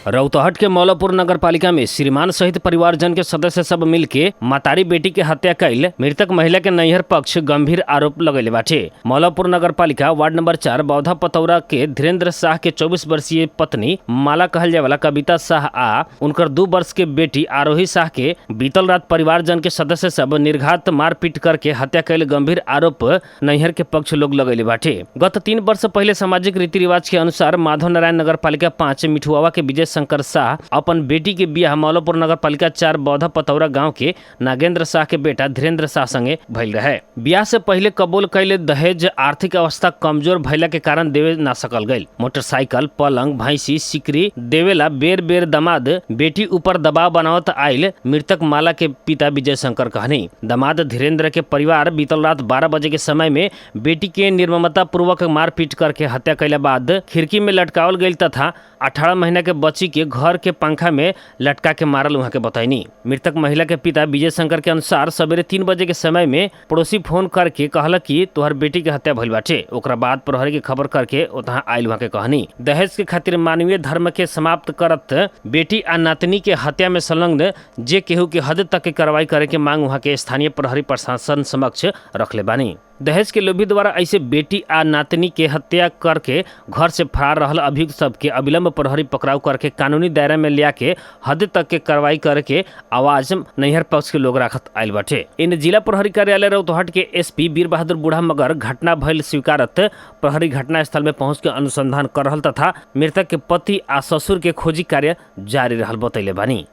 रौतहट के मौलापुर नगर पालिका में श्रीमान सहित परिवारजन के सदस्य सब मिलके मातारी बेटी के हत्या कैल मृतक महिला के नैहर पक्ष गंभीर आरोप लगैले बाटे। मौलापुर नगर पालिका वार्ड नंबर 4 बौद्धा पतौरा के धीरेन्द्र शाह के 24 वर्षीय पत्नी माला कहल जाए वाला कविता शाह आ उनकर 2 वर्ष के बेटी आरोही शाह के बीतल रात परिवारजन के सदस्य सब निर्घात मारपीट करके हत्या कैल गंभीर आरोप नैहर के पक्ष लोग लगैले बाटे। गत 3 वर्ष पहले सामाजिक रीति रिवाज के अनुसार माधव नारायण नगर पालिका 5 मिठुआवा के विजय शंकर शाह अपन बेटी के बियाह मौलापुर नगर पालिका 4 बौद्धा पतौरा गांव के नागेंद्र शाह के बेटा धीरेन्द्र शाह संगे भइल रहे। बियाह से पहले कबूल कैले दहेज आर्थिक अवस्था कमजोर भइला के कारण देवे ना सकल गईल। मोटरसाइकिल, पलंग, भैंसी, सिकरी देवेला बेर बेर दामाद बेटी ऊपर दबाव बनावत आयल मृतक माला के पिता विजय शंकर कहनी। दामाद धीरेन्द्र के परिवार बीतल रात 12 बजे के समय में बेटी के निर्ममता पूर्वक मारपीट करके हत्या कैला बाद खिड़की में लटकावल गईल तथा 18 महीना के बच्ची के घर के पंखा में लटका के मारल वहाँ के बतैनी। मृतक महिला के पिता विजय शंकर के अनुसार सवेरे 3 बजे के समय में पड़ोसी फोन करके कहलक कि तोहर बेटी के हत्या भइल बाटे। ओकरा बाद प्रहरी के खबर करके ओतहा आयल वहाँ के कहनी। दहेज के खातिर मानवीय धर्म के समाप्त करत बेटी आ नातनी के हत्या में संलग्न जे केहू के हद तक के कार्रवाई करे के मांग वहाँ के स्थानीय प्रहरी प्रशासन समक्ष रखले बानी। दहेज के लोभी द्वारा ऐसे बेटी आ नातनी के हत्या करके घर से फरार रहल अभियुक्त सबके अविलंब प्रहरी पकड़ाव करके कानूनी दायरा में लिया के हद तक के कार्रवाई करके आवाज नैहर पक्ष के लोग राखत आयल बाटे। इन जिला प्रहरी कार्यालय रौतहट के एसपी वीर बहादुर बूढ़ा मगर घटना भइल स्वीकारत प्रहरी घटनास्थल में पहुंच के अनुसंधान कर रहल तथा मृतक के पति आ ससुर के खोजी कार्य जारी रहल बतैले बानी।